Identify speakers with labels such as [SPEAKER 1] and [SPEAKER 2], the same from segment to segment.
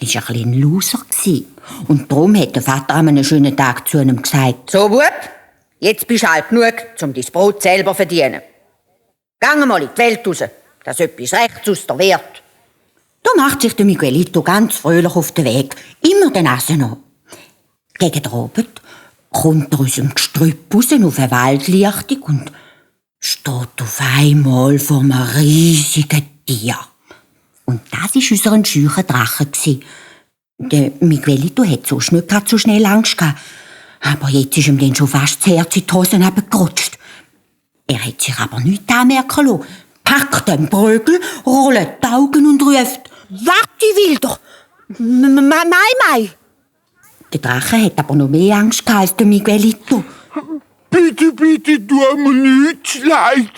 [SPEAKER 1] Er war ein Loser. Und darum hat der Vater an einem schönen Tag zu ihm gesagt:
[SPEAKER 2] «So, Bub, jetzt bist du alt genug, um dein Brot selber zu verdienen. Geh mal in die Welt raus, dass etwas Rechts aus dir wird.»
[SPEAKER 1] Da macht sich der Miguelito ganz fröhlich auf den Weg, immer den Nasen an. Gegen den Abend kommt er aus dem Gestrüpp raus auf eine Waldlichtung und steht auf einmal vor einem riesigen Tier. Und das war unser scheuer Drache. Der Miguelito hat sonst nicht so schnell Angst gehabt. Aber jetzt ist ihm dann schon fast das Herz in die Hosen runtergerutscht. Er hat sich aber nichts anmerken lassen, packt den Prügel, rollt die Augen und ruft:
[SPEAKER 3] «Warte, Wilder! Mai!
[SPEAKER 1] Der Drache hat aber noch mehr Angst gehabt als der Miguelito.
[SPEAKER 4] Bitte, tu mir nichts leid.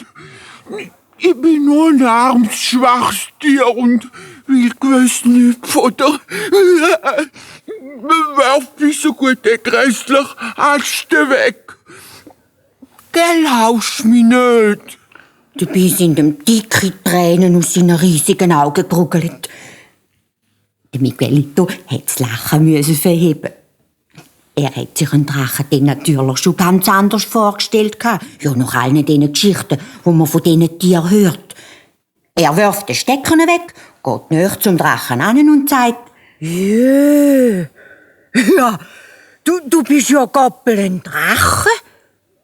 [SPEAKER 4] Ich bin nur ein armes, schwaches Tier und will gewiss nicht Futter. Werf mich so gut grässlich Aste weg. Gell, haust mich nicht.»
[SPEAKER 1] Dabei sind ihm dicke Tränen aus seinen riesigen Augen geruggelt. Der Miguelito musste das Lachen verheben. Er hat sich einen Drachen dann natürlich schon ganz anders vorgestellt. Ja, nach allen diesen Geschichten, die man von diesen Tieren hört. Er wirft den Stecker weg, geht näher zum Drachen an und sagt:
[SPEAKER 3] «Ja, du bist ja Goppel ein Drache.